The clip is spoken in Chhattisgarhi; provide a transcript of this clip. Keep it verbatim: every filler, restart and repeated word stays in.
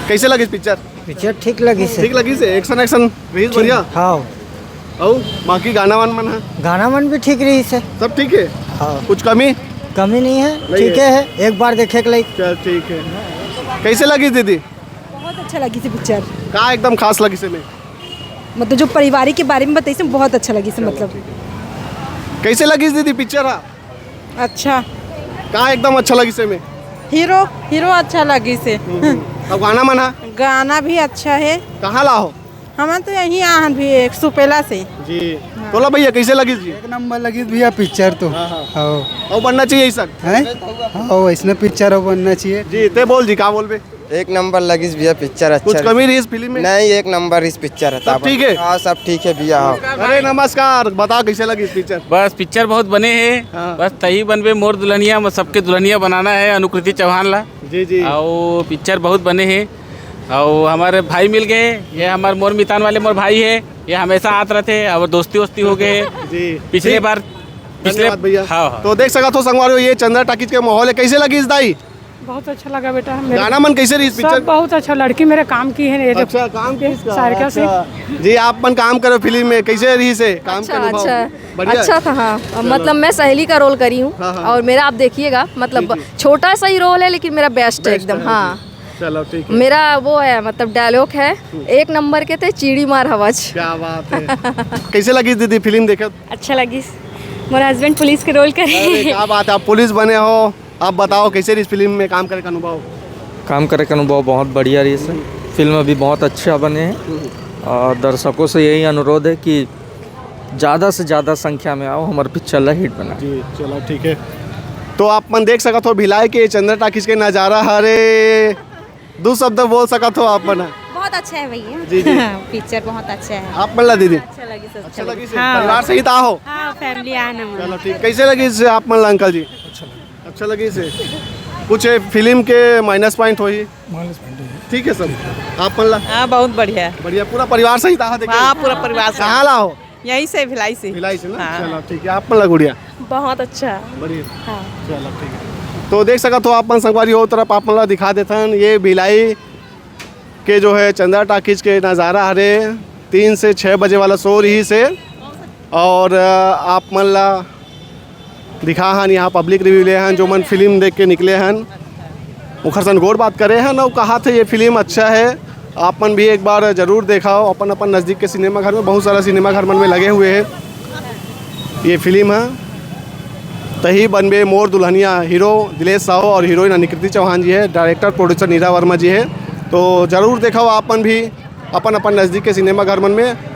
कैसे लगिस पिक्चर? पिक्चर ठीक लगिस हे। ठीक लगिस हे? एक्शन एक्शन रहिस बढ़िया? हाँ। अउ बाकी गाना वान मन ह? गाना मन भी ठीक रहिस हे। सब ठीक हे? हाँ। कुछ कमी? कमी नहीं है, नहीं ठीक है। है, एक बार देखे के लायक। चल ठीक है। कैसे लगिस दीदी? बहुत अच्छा लगिस हे पिक्चर। का एकदम खास लगिस हे में? मतलब जो पारिवारिक के बारे में बताइस हे, बहुत अच्छा लगिस हे, मतलब। कैसे लगिस दीदी पिक्चर हा? अच्छा। का एकदम अच्छा लगिस हे में? हीरो, हीरो अच्छा लगिस हे। अउ गाना मन हा? गाना भी अच्छा हे। कहाँ ला हो? हम तो यहीं आहन भी एक सुपेला से। जी। हाँ। तोला भैया कैसे लगिस जी? एक नंबर लगिस भैया पिक्चर तो। हाँ, हाँ। हाँ। अउ बनना चाहिए ऐसा। हैं? हाँ, वैसने पिक्चर हो बनना चाहिए। जी, ते बोल जी, का बोलबे? एक नंबर लगिस भैया पिक्चर, अच्छा कुछ रहिस। कमी रहिस फिल्म में? नहीं, एक नंबर रहिस पिक्चर हे। सब ठीक है? हाँ, सब ठीक है भैया, हाँ। अरे नमस्कार, बता कैसे लगिस पिक्चर? बस पिक्चर बहुत बने हे। हाँ। बस तही बनबे मोर दुल्हनिया, म सबके दुल्हनिया बनाना है अनुकृति चौहान ला। जी, जी। अउ पिक्चर बहुत बने हे। अउ हमारे भाई मिल गए, ये हमारे मोर मितान वाले मोर भाई है, ये हमेशा आत रहते हैं और दोस्ती वोस्ती हो गए है। जी। पिछले ठीक। बार, पिछले धन्यवाद भैया। हाँ, हाँ। तो देख सकत हो संगवारी हो, ये चंद्रा टाकीज के माहौल है। कैसे लगिस दाई? बहुत अच्छा लगा बेटा। मेरे गाना मन कैसे रहिस सब पिक्चर? बहुत अच्छा, लड़की मेरे काम की है, ये देखो। अच्छा, काम किस का? सारिका सिंह। अच्छा। जी, आप मन काम करो फिल्म में, कैसे रहिस हे काम के अच्छा, अनुभव? अच्छा। बढ़िया? अच्छा था, हाँ। चलो। मतलब मैं सहेली का रोल करी हूँ हाँ, हाँ। और मेरा आप देखिएगा, मतलब जी, जी। छोटा सा ही रोल है लेकिन मेरा बेस्ट है बेस्ट एकदम, है, हाँ। जी। चलो, ठीक है। मेरा वो है, मतलब डायलॉग है, हम्म। एक नंबर के थे चीड़ी मार हवच। क्या बात है। कैसे लगिस दीदी फिल्म देखे? अच्छा लगिस। मोर हस्बैंड पुलिस के रोल करे। अरे, क्या बात है, आप पुलिस बने हो। आप बताओ, कैसे रहिस फिल्म में काम करे के अनुभव? काम करे के अनुभव बहुत बढ़िया रहिस हे। फिल्म अभी बहुत अच्छा बने हे। हम्म। और दर्शकों से यही अनुरोध है कि ज़्यादा से ज़्यादा संख्या में आओ, हमारे पिक्चर ला हिट बनाए। जी, चलो, ठीक है। तो आप मन देख सकत हो भिलाई के चंद्रा टाकीज के नज़ारा हरे। दू शब्द बोल सकत हो आप मन? बहुत अच्छा है भैया। जी, जी। पिक्चर बहुत अच्छा है। आप मन ला दीदी? अच्छा लगिस, अच्छा अच्छा लगिस। लगिस? हाँ। परिवार सहित आहो? हाँ, फैमिली आए ना मन। चलो, ठीक। कैसे लगिस आप मन ला अंकल जी? अच्छा लगिस। अच्छा लगिस हे। कुछ ये फिल्म के माइनस पॉइंट होही? माइनस पॉइंट है। ठीक है सर। आप मन ला? हाँ, बहुत बढ़िया। बढ़िया, पूरा परिवार सहित आहा देखे? हाँ, पूरा परिवार सहित। कहाँ ला हो? यहीं से, भिलाई से। भिलाई से ना? हाँ। चलो, ठीक है। आप मन ला गुड़िया? बहुत अच्छा। बढ़िया। हाँ। चलो, ठीक है। तो देख सकत हो आप मन संगवारी हो, तरफ आप मन ला दिखा देथन, ये भिलाई के जो है चंद्रा टाकीज के नज़ारा हरे, तीन से छः बजे वाला शो रहिस हे। और, अ, आप मन ला दिखा हन, यहाँ पब्लिक रिव्यू ले हन, जो मन फिल्म देख के निकले हन, ओखर सन गोठ बात करे हन, अउ कहा थे ये फिल्म अच्छा है, आप मन भी एक बार जरूर देखाओ अपन अपन नज़दीक के सिनेमा घर में। बहुत सारा सिनेमा घर मन में लगे हुए हैं ये फिल्म है तही बनबे मोर दुल्हनिया। हीरो दिलेश साहू और हीरोइन अनिकृति चौहान जी है, डायरेक्टर प्रोड्यूसर नीरा वर्मा जी है। तो जरूर देखाओ आप मन भी अपन अपन नज़दीक के सिनेमा घर मन में।